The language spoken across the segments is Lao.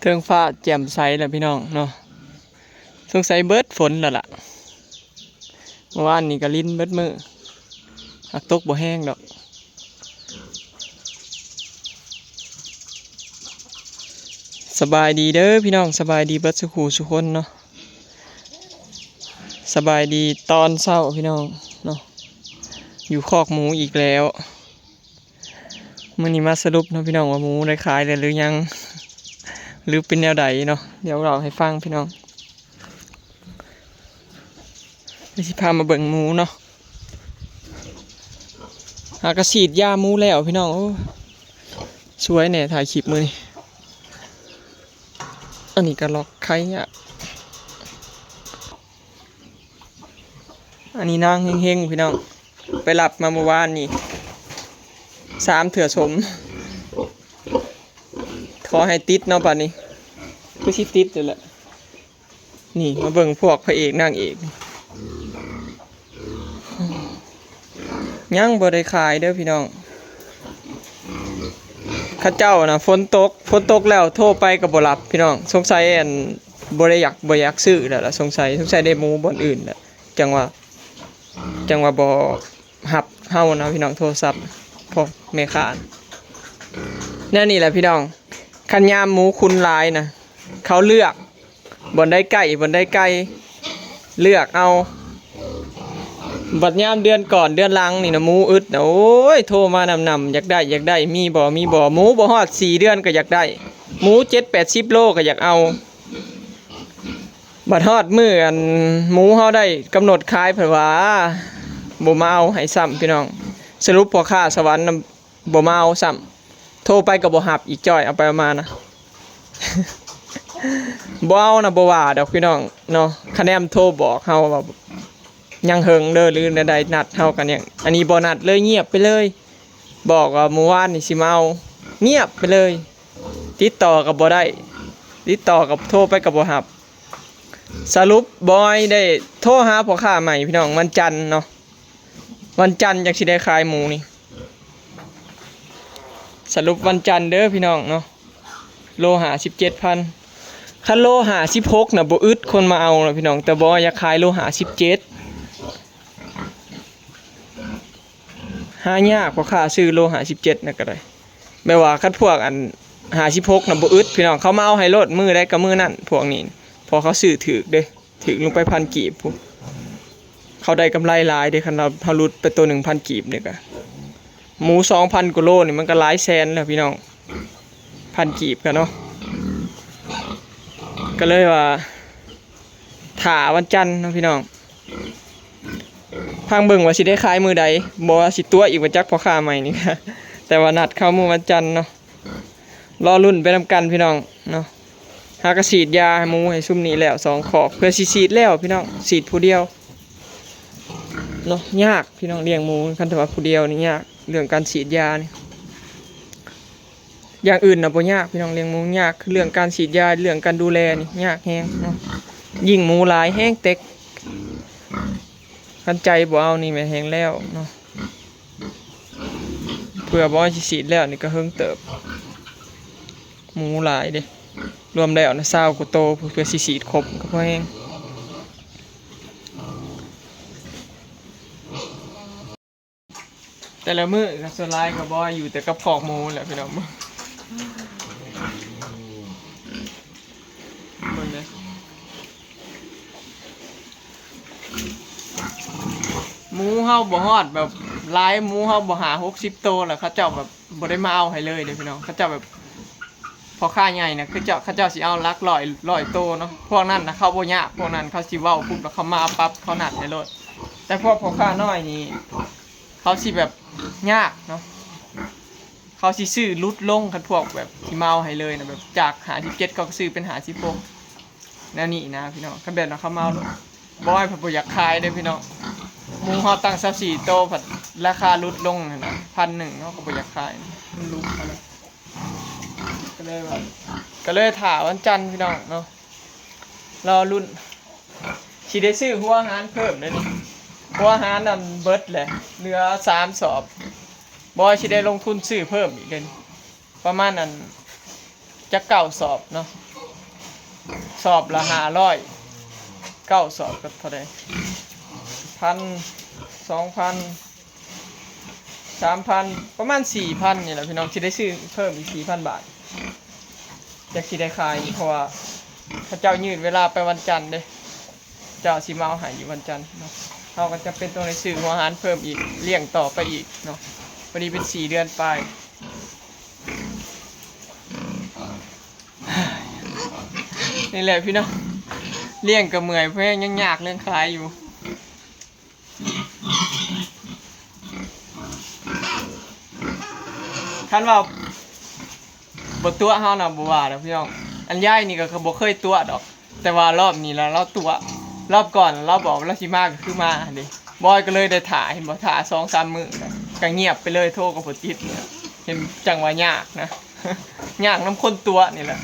ເທິງຟ້າແຈ່ມໃສແລ້ວພີ່ນ້ອງເນາະ, ສົງໄສເບິດຝົນແລ້ວລະ. ເມື່ອວານນີ້ກໍລິນເບິດມື້ ຫາກຕົກບໍ່ແຮງດອກ. ສະບາຍດີເດີພີ່ນ້ອງ, ສະບາຍດີເບິດສູ່ຄູ່ສູ່ຄົນເນາະ. ສະບາຍດີຕອນເຊົ້າພີ່ນ້ອງເນາະ, ຢູ່ຄອກໝູອີກແລ້ວ. ມື້ນີ້ມາສະຫຼຸບເນາະພີ່ນ້ອງ ວ່າໝູໄດ້ຂາຍແລ້ວຫຼືຍັງ ຫຼືເປັນແນວໃດເນາະ, ດຽວເລົ່າໃຫ້ຟັງພີ່ນ້ອງ. ດຽວຊິພາມາເບິ່ງໝູເນາະ, ຫາກະສີດຢາໝູແລ້ວພີ່ນ້ອງ. ໂອ້ ສວຍແດ່ຖ່າຍຄລິບມື້ນີ້. ອັນນີ້ກະລັອກໄຄຍາກ. ອັນນີ້ນາງເຮັງໆ ພີ່ນ້ອງ, ໄປລັບມາມື້ວານນີ້ ສາມເທື່ອສົມ. ຂໍໃຫ້ຕິດເນາະບາດນີ້, ຄືຊິຕິດຢູ່ແຫຼະ. ນີ້ມາເບິ່ງພວກພະເອກນາງເອກ, ຍັງບໍ່ໄດ້ຂາຍເດີພີ່ນ້ອງ. ເຂົາເຈົ້ານະຝົນຕົກ, ຝົນຕົກແລ້ວໂທໄປກໍບໍ່ຮັບພີ່ນ້ອງ. ສົງໄສອັນ ບໍ່ໄດ້ຢາກ, ບໍ່ຢາກຊື້ແລ້ວລະ ສົງໄສ, ສົງໄສໄດ້ໝູບ່ອນອື່ນແຫຼະ ຈັ່ງວ່າ, ຈັ່ງວ່າບໍ່ຮັບເຮົານະພີ່ນ້ອງ, ໂທລະສັບພວກແມ່ຄ້າ. ແນວນີ້ແຫຼະພີ່ນ້ອງ, ຄັນຍາມໝູຂຸນຫຼາຍນະ ເຂົາເລືອກ ບ່ອນໃດໃກ້ ບ່ອນໃດໄກ ເລືອກເອົາ. ບັດຍາມເດືອນກ່ອນເດືອນຫຼັງນີ້ນະ ໝູອຶດນະ ໂອ້ຍ ໂທມານຳໆ ຢາກໄດ້ ຢາກໄດ້ ມີບໍ່ ມີບໍ່. ໝູບໍ່ຮອດສີ່ເດືອນກໍຢາກໄດ້, ໝູເຈັດແປດສິບໂລກໍຢາກເອົາ. ບັດຮອດມື້ອັນໝູເຮົາໄດ້ກຳນົດຂາຍ ເພິ່ນວ່າບໍ່ມາເອົາໃຫ້ຊ້ຳ ພີ່ນ້ອງ. ສະຫຼຸບພໍ່ຄ້າສະຫວັນນະ ບໍ່ມາເອົາຊ້ຳ, ໂທໄປກໍບໍ່ຮັບອີກ. ຈ້ອຍເອົາໄປເອົາມານະ ບໍ່ເອົານະ ບໍ່ວ່າດອກພີ່ນ້ອງເນາະ. ຄະແນນໂທບອກເຮົາວ່າຍັງເຫິງເດີ ຫຼືແນວໃດ, ນັດເຮົາກັນຫຍັງ, ອັນນີ້ບໍ່ນັດເລີຍ ງຽບໄປເລີຍ. ບອກວ່າມື້ວານນີ້ຊິມາເອົາ, ງຽບໄປເລີຍ. ຕິດຕໍ່ກໍບໍ່ໄດ້, ຕິດຕໍ່ກັບ ໂທໄປກໍບໍ່ຮັບ. ສະຫຼຸບບອຍໄດ້ໂທຫາພໍ່ຄ້າໃໝ່ ພີ່ນ້ອງ, ວັນຈັນເນາະ, ວັນຈັນຈັ່ງຊິໄດ້ຂາຍໝູນີ້. ສະຫຼຸບວັນຈັນເດີພີ່ນ້ອງເນາະ, ໂລຫ້າສິບເຈັດພັນ. ຄັນໂລຫ້າສິບຫົກນະບໍ່ອຶດຄົນມາເອົານະພີ່ນ້ອງ, ແຕ່ບໍ່ຢາກຂາຍໂລຫ້າສິບເຈັດ. ຫາຍາກພໍ່ຄ້າຊື້ໂລຫ້າສິບເຈັດນະກໍໄດ້. ແບບວ່າຄັນພວກອັນຫ້າສິບຫົກນະບໍ່ອຶດພີ່ນ້ອງ, ເຂົາມາເອົາໃຫ້ໂລດ ມື້ໃດກໍມື້ນັ້ນພວກນີ້, ເພາະເຂົາຊື້ຖືກເດ້. ຖືກລົງໄປພັນກີບພຸ້ນ. ເຂົາໄດ້ກຳໄລຫຼາຍເດ້ ຄັນເຮົາ ເຮົາຫຼຸດໄປໂຕໜຶ່ງພັນກີບນີ້ກະ ໝູສອງພັນກວ່າໂລນີ້ ມັນກະຫຼາຍແສນແລ້ວພີ່ນ້ອງ, ພັນກີບກະເນາະ. ກະເລີຍວ່າຖ້າວັນຈັນເນາະພີ່ນ້ອງ, ຟັງເບິ່ງວ່າຊິໄດ້ຂາຍມື້ໃດ, ບໍ່ວ່າຊິຕົວະອີກບໍ່ຈັກ ພໍ່ຄ້າໃໝ່ນີ້ກະ, ແຕ່ວ່ານັດເຂົາມື້ວັນຈັນເນາະ. ລໍລຸ້ນໄປນຳກັນພີ່ນ້ອງເນາະ. ຫາກະສີດຢາໃຫ້ໝູໃຫ້ຊຸມນີ້ແລ້ວສອງຄອກ ເພື່ອຊິສີດແລ້ວພີ່ນ້ອງ, ສີດຜູ້ດຽວເນາະ. ຍາກພີ່ນ້ອງລ້ຽງໝູ, ຄັນແຕ່ວ່າຜູ້ດຽວນີ້ຍາກ ເລື່ອງການສີດຢານີ້. ຢ່າງອື່ນນະບໍ່ຍາກພີ່ນ້ອງ, ລ້ຽງໝູຍາກ ຄືເລື່ອງການສີດຢາ ເລື່ອງການດູແລນີ້ຍາກແຮງເນາະ. ຍິ່ງໝູຫຼາຍແຮງເຕັກ, ຄັນໃຈບໍ່ເອົານີ້ແມ່ນແຮງແລ້ວເນາະ. ເພື່ອບໍ່ໃຫ້ຊິສີດແລ້ວນີ້ກໍເຫິງເຕີບ, ໝູຫຼາຍເດ້, ລວມແລ້ວນະຊາວກວ່າໂຕ ເພື່ອຊິສີດຄົບກໍພໍແຮງ. ແຕ່ລະມື້ກໍສ່ວນຫຼາຍກໍບໍ່ຢູ່ແຕ່ກັບຄອກໝູແຫຼະພີ່ນ້ອງ. ເບິ່ງເດີ ໝູເຮົາບໍ່ຮອດແບບຫຼາຍ, ໝູເຮົາບໍ່ຫ້າຫົກສິບໂຕ ແລ້ວເຂົາເຈົ້າແບບບໍ່ໄດ້ມາເອົາໃຫ້ເລີຍເດ້ພີ່ນ້ອງ. ເຂົາເຈົ້າແບບ ພໍ່ຄ້າໃຫຍ່ນະ ຄືເຈົ້າ ເຂົາເຈົ້າຊິເອົາຫຼັກຮ້ອຍ ຮ້ອຍໂຕເນາະ. ພວກນັ້ນນະເຂົາບໍ່ຍາກ, ພວກນັ້ນເຂົາຊິເວົ້າປຸບ ແລ້ວເຂົາມາປັບ ເຂົານັດໃຫ້ໂລດ. ແຕ່ພວກພໍ່ຄ້ານ້ອຍນີ້ ເຂົາຊິແບບຍາກເນາະ, ເຂົາຊິຊື້ຫຼຸດລົງ. ຄັນພວກແບບທີ່ມາເອົາໃຫ້ເລີຍນະ ແບບຈາກຫ້າສິບເຈັດ ເຂົາກໍຊື້ເປັນຫ້າສິບຫົກ ແນວນີ້ນະພີ່ນ້ອງ. ຄັນແບບນັ້ນເຂົາມາເອົາໂລດ. ບອຍເພິ່ນບໍ່ຢາກຂາຍເດ້ພີ່ນ້ອງ, ໝູເຮົາຕັ້ງຊາວສີ່ໂຕ ພັດລາຄາຫຼຸດລົງຫັ້ນນະ ພັນໜຶ່ງ ເຮົາກໍບໍ່ຢາກຂາຍ, ມັນຫຼຸດຫັ້ນນະ. ກໍເລີຍວ່າ ກໍເລີຍຖ້າວັນຈັນພີ່ນ້ອງເນາະ, ລໍລຸ້ນ ຊິໄດ້ຊື້ຫົວອາຫານເພີ່ມເດ້ນີ້. ຫົວອາຫານນັ້ນເບິດແຫຼະ ເຫຼືອສາມສອບ, ບອຍຊິໄດ້ລົງທຶນຊື້ເພີ່ມອີກເດ້ນີ້. ປະມານອັນຈັກເກົ້າສອບເນາະ, ສອບລະຫ້າຮ້ອຍ ເກົ້າສອບກໍເທົ່າໃດ ພັນ ສອງພັນ ສາມພັນ ປະມານສີ່ພັນນີ້ແຫຼະພີ່ນ້ອງ ຊິໄດ້ຊື້ເພີ່ມອີກສີ່ພັນບາດ ຈັກຊິໄດ້ຂາຍ ເພາະວ່າເຂົາເຈົ້າຍືດເວລາໄປວັນຈັນເດ້ ເຈົ້າຊິມາເອົາໃຫ້ຢູ່ວັນຈັນເນາະ ເຮົາກໍຈຳເປັນຕ້ອງໄດ້ຊື້ຫົວອາຫານເພີ່ມອີກ ລ້ຽງຕໍ່ໄປອີກເນາະ ພໍດີເປັນສີ່ເດືອນປາຍ ນີ້ແຫຼະພີ່ນ້ອງ ລ້ຽງກໍເມື່ອຍແຮງ ຍັງຍາກເລື່ອງຂາຍຢູ່ ຄັນວ່າບໍ່ຕົວະເຮົານະບໍ່ວ່າດອກພີ່ນ້ອງ ອັນຍາຍນີ້ກໍບໍ່ເຄີຍຕົວະດອກ ແຕ່ວ່າລອບນີ້ລະລາວຕົວະ ລອບກ່ອນລາວບອກວ່າລາວຊິມາກໍຄືມາຫັ້ນເດ້ ບອຍກໍເລີຍໄດ້ຖ້າ ເຫັນບໍ່ ຖ້າສອງສາມມື້ກໍງຽບໄປເລີຍ ໂທກໍບໍ່ຕິດ ເຫັນຈັ່ງວ່າຍາກນະ ຍາກນຳຄົນຕົວະນີ້ແຫຼະ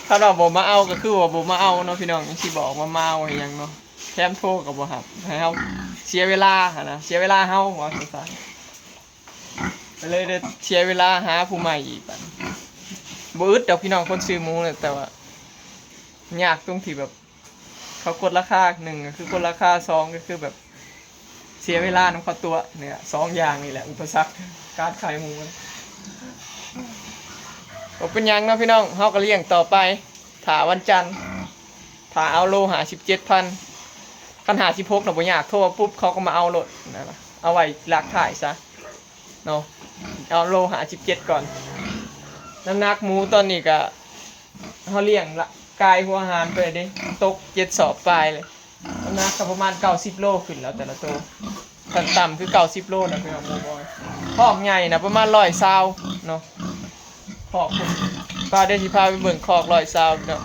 ຄັນວ່າບໍ່ມາເອົາກໍຄືວ່າບໍ່ມາເອົາເນາະພີ່ນ້ອງ ຈັ່ງຊິບອກວ່າມາເອົາອີ່ຫຍັງເນາະ ແຖມໂທກໍບໍ່ຮັບ ໃຫ້ເຮົາເສຍເວລາຫັ້ນນະ ເສຍເວລາເຮົາ ເວົ້າຊັ້ນໆ ກໍເລີຍໄດ້ເສຍເວລາຫາຜູ້ໃໝ່ອີກບັດນີ້ ບໍ່ອຶດດອກພີ່ນ້ອງ ຄົນຊື້ໝູນະ ແຕ່ວ່າຍາກຕົງທີ່ແບບ ເຂົາກົດລາຄາ ໜຶ່ງກໍຄືກົດລາຄາ ສອງກໍຄືແບບເສຍເວລານຳເຂົາຕົວະ ນີ້ລະ ສອງຢ່າງນີ້ແຫຼະ ອຸປະສັກການຂາຍໝູ ບໍ່ເປັນຫຍັງເນາະພີ່ນ້ອງ ເຮົາກໍລ້ຽງຕໍ່ໄປ ຖ້າວັນຈັນ ຖ້າເອົາໂລຫ້າສິບເຈັດພັນ ຄັນຫ້າສິບຫົກນະບໍ່ຍາກ ໂທມາປຸບເຂົາກໍມາເອົາໂລດ ນັ້ນນະ ເອົາໄວ້ຫຼັກທ້າຍຊະເນາະ ເອົາໂລຫ້າສິບເຈັດກ່ອນ ນ້ຳໜັກໝູຕອນນີ້ກະ ເຮົາລ້ຽງລະ ກາຍຫົວອາຫານໄປເດ້ ຕົກເຈັດສອບປາຍເລີຍ ນ້ຳໜັກກໍປະມານເກົ້າສິບໂລຂຶ້ນແລ້ວແຕ່ລະໂຕ ຂັ້ນຕ່ຳຄືເກົ້າສິບໂລນະພີ່ນ້ອງ ໝູບອຍ ຄອກໃຫຍ່ນະປະມານຮ້ອຍຊາວເນາະ ຄອກພຸ້ນ ປາ ດຽວຊິພາໄປເບິ່ງຄອກຮ້ອຍຊາວເນາະ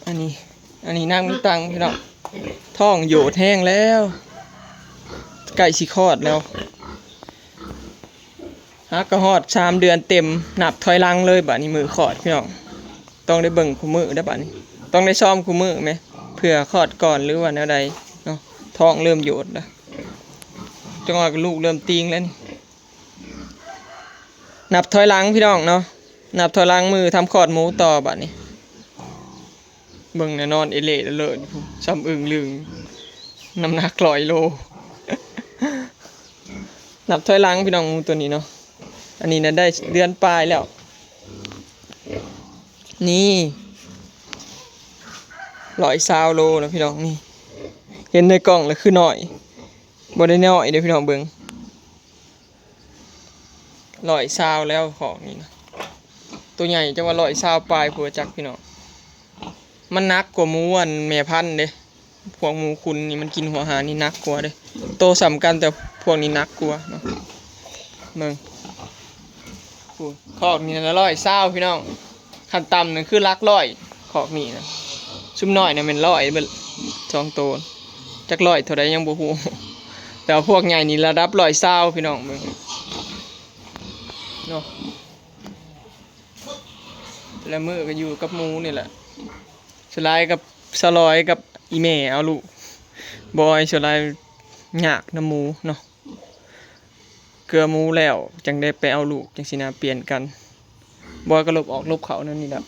ອັນນີ້ ອັນນີ້ນາງມີຕັງພີ່ນ້ອງ ທ້ອງໂຍດແຮງແລ້ວ ໃກ້ຊິຄອດແລ້ວ ຫາກະຮອດສາມເດືອນເຕັມ ນັບຖອຍຫຼັງເລີຍບາດນີ້ ມື້ຄອດພີ່ນ້ອງ ຕ້ອງໄດ້ເບິ່ງຄູ່ມື້ເດີ້ບາດນີ້ ຕ້ອງໄດ້ຊ້ອມຄູ່ມື້ແມ ເພື່ອຄອດກ່ອນ ຫຼືວ່າແນວໃດເນາະ ທ້ອງເລີ່ມໂຍດແລ້ວ ຈັກໜ້ອຍກໍລູກເລີ່ມຕີງແລ້ວນີ້ ນັບຖອຍຫຼັງພີ່ນ້ອງເນາະ ນັບຖອຍຫຼັງມື້ທຳຄອດໝູຕໍ່ບາດນີ້ ເບິ່ງແນ່ນອນເອເລ່ເລີດ ຊ່ຳອຶ່ງລຶ່ງ ນ້ຳໜັກຮ້ອຍໂລ ນັບຖອຍຫຼັງພີ່ນ້ອງ ໝູຕົວນີ້ເນາະ ອັນນີ້ນະໄດ້ເດືອນປາຍແລ້ວ ນີ້ ຮ້ອຍຊາວໂລນະພີ່ນ້ອງ ນີ້ ເຫັນໃນກ້ອງແລ້ວຄືໜ້ອຍ ບໍ່ໄດ້ໜ້ອຍເດ້ພີ່ນ້ອງ ເບິ່ງ ຮ້ອຍຊາວແລ້ວ ຄອກນີ້ນະ ໂຕໃຫຍ່ຈັກວ່າຮ້ອຍຊາວປາຍພຸ້ນຈັກພີ່ນ້ອງ ມັນໜັກກວ່າໝູອັນແມ່ພັນເດ້ ພວກໝູຂຸນນີ້ມັນກິນຫົວອາຫານນີ້ໜັກກວ່າເດ້ ໂຕສ່ຳກັນແຕ່ພວກນີ້ໜັກກວ່າເນາະ ເບິ່ງ ພຸ້ນ ຄອກນີ້ນະຮ້ອຍຊາວພີ່ນ້ອງ ຂັ້ນຕ່ຳນັ້ນຄືຫຼັກຮ້ອຍ ຄອກນີ້ນະ ຊຸມນ້ອຍນະແມ່ນຮ້ອຍເບິດ ສອງໂຕ ຈັກຮ້ອຍເທົ່າໃດຍັງບໍ່ຮູ້ ແຕ່ວ່າພວກໃຫຍ່ນີ້ລະດັບຮ້ອຍຊາວພີ່ນ້ອງເບິ່ງເນາະ ແຕ່ລະມື້ກໍຢູ່ກັບໝູນີ້ແຫຼະ ສ່ວນຫຼາຍກັບສາວລອຍກັບອີ່ແມ່ເອົາລູກ ບໍ່ອອຍ ສ່ວນຫຼາຍຍາກນຳໝູເນາະ ເກືອໝູແລ້ວຈັ່ງໄດ້ໄປເອົາລູກ ຈັ່ງຊີ້ນະ ປ່ຽນກັນ ບໍ່ອອຍກໍຫຼົບອອກຫຼົບເຂົ້າແນວນີ້ແຫຼະ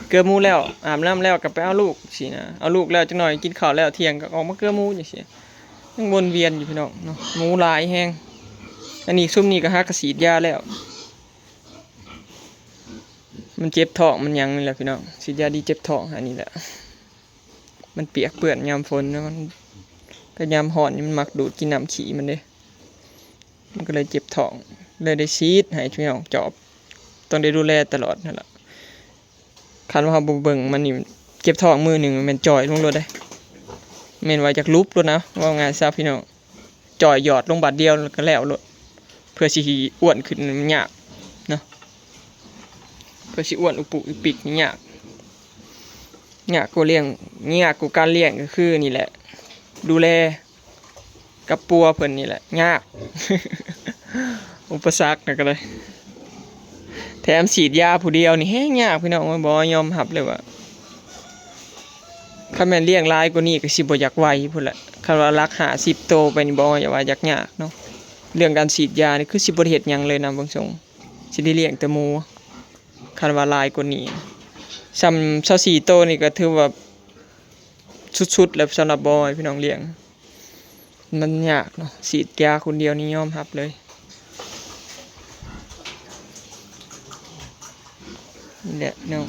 ເກືອໝູແລ້ວ ອາບນ້ຳແລ້ວກໍໄປເອົາລູກຊີ້ນະ ເອົາລູກແລ້ວຈັກໜ້ອຍກິນເຂົ້າແລ້ວ ທ່ຽງກໍອອກມາເກືອໝູຈັ່ງຊີ້ ຍັງວົນວຽນຢູ່ພີ່ນ້ອງເນາະ ໝູຫຼາຍແຮງ ອັນນີ້ຊຸມນີ້ກໍຫາກະສີດຢາແລ້ວ ມັນເຈັບທ້ອງມັນຫຍັງນີ້ແຫຼະພີ່ນ້ອງ ສີດຢາດີເຈັບທ້ອງ ອັນນີ້ແຫຼະ ມັນປຽກເປື້ອນຍາມຝົນ ແລ້ວມັນ ກໍຍາມຮ້ອນນີ້ມັນມັກດູດກິນນ້ຳຂີ້ມັນເດ້ ມັນກໍເລີຍເຈັບທ້ອງ ເລີຍໄດ້ສີດໃຫ້ພີ່ນ້ອງຈອບ ຕ້ອງໄດ້ດູແລຕະຫຼອດຫັ້ນລະ ຄັນວ່າເຮົາບໍ່ເບິ່ງມັນນີ້ ເຈັບທ້ອງມື້ໜຶ່ງແມ່ນຈ່ອຍລົງໂລດເດ້ ແມ່ນວ່າຢາກຫຼຸບໂລດນະ ເວົ້າງ່າຍຊະພີ່ນ້ອງ ຈ່ອຍຢອດລົງບາດດຽວແລ້ວກໍແລ້ວໂລດ ເພື່ອຊິອ້ວນຂຶ້ນມັນຍາກເນາະ ເພື່ອຊິອ້ວນອຸປຸກອີປິກນີ້ຍາກ ຍາກກວ່າລ້ຽງ ຍາກກວ່າການລ້ຽງກໍຄືນີ້ແຫຼະ ດູແລກັບປົວເພິ່ນນີ້ແຫຼະຍາກ ອຸປະສັກນະກໍໄດ້ ແຖມສີດຢາຜູ້ດຽວນີ້ແຮງຍາກພີ່ນ້ອງເອີຍ ບໍ່ຍອມຮັບເລີຍວ່າ ຄັນແມ່ນລ້ຽງຫຼາຍກວ່ານີ້ກໍຊິບໍ່ຢາກໄຫວພຸ້ນແຫຼະ ຄັນວ່າຫຼັກຫ້າສິບໂຕໄປນີ້ບໍ່ຢາກວ່າຢາກຍາກເນາະ ເລື່ອງການສີດຢານີ້ຄືຊິບໍ່ໄດ້ເຮັດຫຍັງເລີຍນະເບິ່ງຊົງ ຊິໄດ້ລ້ຽງແຕ່ໝູ ຄັນວ່າຫຼາຍກວ່ານີ້ ສ່ຳຊາວສີ່ໂຕນີ້ກໍຖືວ່າສຸດໆແລ້ວ ສຳລັບບໍ່ໃຫ້ພີ່ນ້ອງລ້ຽງ ມັນຍາກເນາະ ສີດຢາຄົນດຽວນີ້ຍອມຮັບເລີຍ. ນີ້ແຫຼະເນາະ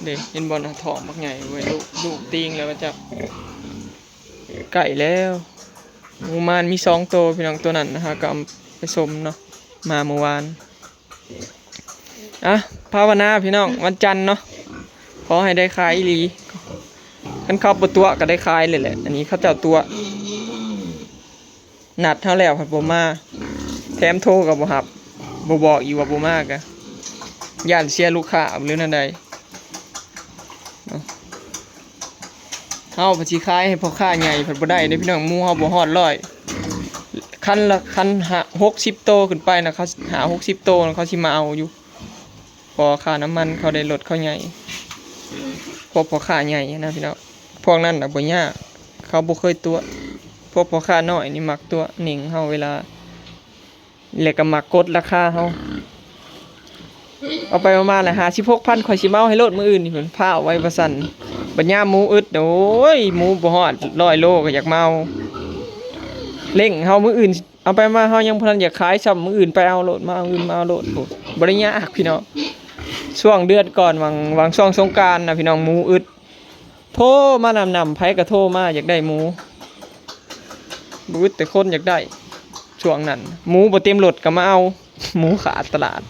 ເດ້ ເຫັນບໍ່ນະ ທ້ອງບັກໃຫຍ່ເວີຍ ລູກ ລູກຕີງແລ້ວວ່າຈັກ ໃກ້ແລ້ວ. ໝູມານມີສອງໂຕພີ່ນ້ອງ ໂຕນັ້ນນະ ເຮົາກໍເອົາໄປສົມເນາະ ມາມື້ວານ. ອ່ະ ພາວະນາພີ່ນ້ອງ ວັນຈັນເນາະ ຂໍໃຫ້ໄດ້ຂາຍອີ່ຫຼີ ຄັນເຂົາບໍ່ຕົວະກໍໄດ້ຂາຍເລີຍແຫຼະ. ອັນນີ້ເຂົາເຈົ້າຕົວະ ນັດເຮົາແລ້ວພັດບໍ່ມາ ແຖມໂທກໍບໍ່ຮັບ ບໍ່ບອກອີກວ່າບໍ່ມາ ກະຢ້ານເສຍລູກຄ້າ ຫຼືແນວໃດເນາະ. ເຮົາພັດຊິຂາຍໃຫ້ພໍ່ຄ້າໃຫຍ່ພັດບໍ່ໄດ້ເດ້ພີ່ນ້ອງ ໝູເຮົາບໍ່ຮອດຮ້ອຍ ຄັນລະ ຄັນຫ້າ ຫົກສິບໂຕຂຶ້ນໄປນະ ເຂົາ ຫ້າຫົກສິບໂຕນະ ເຂົາຊິມາເອົາຢູ່ ເພາະວ່າຄ່ານ້ຳມັນເຂົາໄດ້ລົດເຂົາໃຫຍ່ ພວກພໍ່ຄ້າໃຫຍ່ນະພີ່ນ້ອງ ພວກນັ້ນນະບໍ່ຍາກ ເຂົາບໍ່ເຄີຍຕົວະ ພວກພໍ່ຄ້ານ້ອຍນີ້ມັກຕົວະເໜັງເຮົາເວລາ ແລ້ວກໍມັກກົດລາຄາເຮົາ ເອົາໄປເອົາມາແລ້ວ ຫ້າສິບຫົກພັນ ຂ້ອຍຊິມາເອົາໃຫ້ໂລດມື້ອື່ນນີ້ ເພິ່ນພ້າວໄວ້ວ່າຊັ້ນ. ບັດຍາມໝູອຶດ ໂອ້ຍ ໝູບໍ່ຮອດຮ້ອຍໂລກໍຢາກມາເອົາ ເລັ່ງເຮົາ ມື້ອື່ນ ເອົາໄປມາເຮົາຍັງບໍ່ທັນຢາກຂາຍຊ້ຳ ມື້ອື່ນໄປເອົາໂລດ ມາມື້ອື່ນມາເອົາໂລດ ໂອ້ ບໍ່ໄດ້ຍາກພີ່ນ້ອງ. ຊ່ວງເດືອນກ່ອນ ຫວ່າງ ຫວ່າງຊ່ວງສົງການນະພີ່ນ້ອງ ໝູອຶດ ໂທມານຳໆ ໃຜກໍໂທມາຢາກໄດ້ໝູ ບໍ່ອຶດແຕ່ຄົນຢາກໄດ້. ຊ່ວງນັ້ນໝູບໍ່ເຕັມລົດກໍມາເອົາ ໝູຂາດຕະຫຼາດ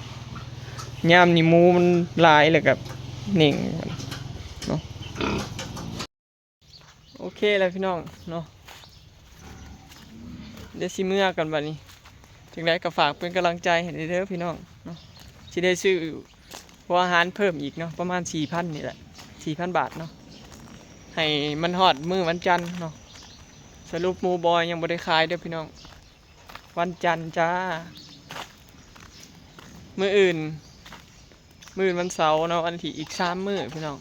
ຍາມນີ້ໝູມັນຫຼາຍແລ້ວກໍເໜັງເນາະ. ໂອເຄແລ້ວພີ່ນ້ອງເນາະ ດຽວຊິເມືອກ່ອນບັດນີ້ ຈັ່ງໃດກໍຝາກເປັນກຳລັງໃຈໃຫ້ແດ່ເດີພີ່ນ້ອງເນາະ ຊິໄດ້ຊື້ ຫົວອາຫານເພີ່ມອີກເນາະ ປະມານສີ່ພັນນີ້ແຫຼະ ສີ່ພັນບາດເນາະ ໃຫ້ມັນຮອດມື້ວັນຈັນເນາະ. ສະຫຼຸບໝູບອຍຍັງບໍ່ໄດ້ຂາຍເດີພີ່ນ້ອງ ວັນຈັນຈ້າ ມື້ອື່ນ ມື້ອື່ນວັນເສົາເນາະ ວັນອາທິດອີກສາມມື້ພີ່ນ້ອງ.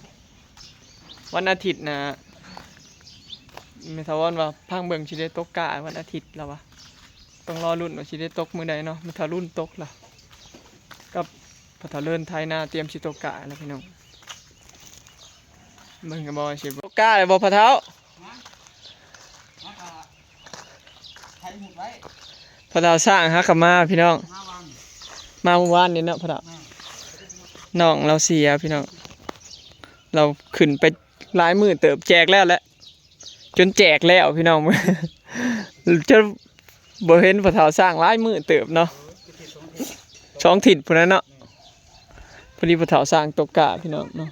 ວັນອາທິດນະ ແມ່ຖາວອນວ່າພັງເບິ່ງຊິໄດ້ຕົກກ້າວັນອາທິດລະວ່າ ຕ້ອງລໍລຸ້ນວ່າຊິໄດ້ຕົກມື້ໃດເນາະ ແມ່ຖາວລຸ້ນຕົກລະ ກັບພໍ່ເຖົ້າເລີນໄຖນາຕຽມຊິຕົກກ້າແລ້ວພີ່ນ້ອງ. ເບິ່ງກັນບໍ່ວ່າຊິຕົກກ້າແລ້ວບໍ່ພໍ່ເຖົ້າ? ພໍ່ເຖົ້າຊ້າງຫາກັບມາພີ່ນ້ອງ ມາມື້ວານນີ້ເນາະພໍ່ເຖົ້າ. ນ້ອງລາວເສຍພີ່ນ້ອງ ລາວຂຶ້ນໄປຫຼາຍມື້ເຕີບ ແຈກແລ້ວແຫຼະ ຈົນແຈກແລ້ວພີ່ນ້ອງ ຈົນບໍ່ເຫັນພໍ່ເຖົ້າຊ້າງຫຼາຍມື້ເຕີບເນາະ ສອງທິດພຸ້ນນະເນາະ. ພໍດີພໍ່ເຖົ້າຊ້າງຕົກກ້າພີ່ນ້ອງເນາະ.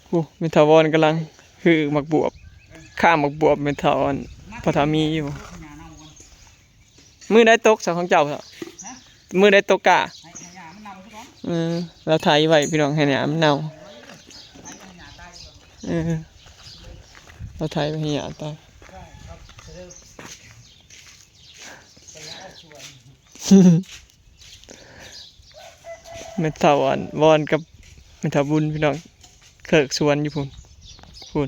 ໂອ້ ແມ່ຖາວອນກຳລັງຮື້ໝາກບວບ ຂ້າງໝາກບວບແມ່ຖາວອນ ພໍ່ເຖົ້າມີຢູ່. ມື້ໃດຕົກຊະຂອງເຈົ້າ? ມື້ໃດຕົກກ້າ? ເອີ ລາວໄຖໄວ້ພີ່ນ້ອງ ໃຫ້ຫຍ້າມັນເນົ່າ. ເອີ ລາວໄຖໄວ້ໃຫ້ຫຍ້າຕາຍ. ແມ່ເຖົ້າອັນວອນກັບແມ່ເຖົ້າບຸນພີ່ນ້ອງ ເຄີກສວນຢູ່ພຸ້ນ ພຸ້ນ.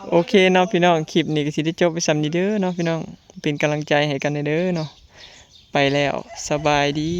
ໂອເຄເນາະພີ່ນ້ອງ ຄລິບນີ້ກໍຊິໄດ້ຈົບໄປສ່ຳນີ້ເດີເນາະພີ່ນ້ອງ ເປັນກຳລັງໃຈໃຫ້ກັນແດ່ເດີເນາະ. ໄປແລ້ວ ສະບາຍດີ.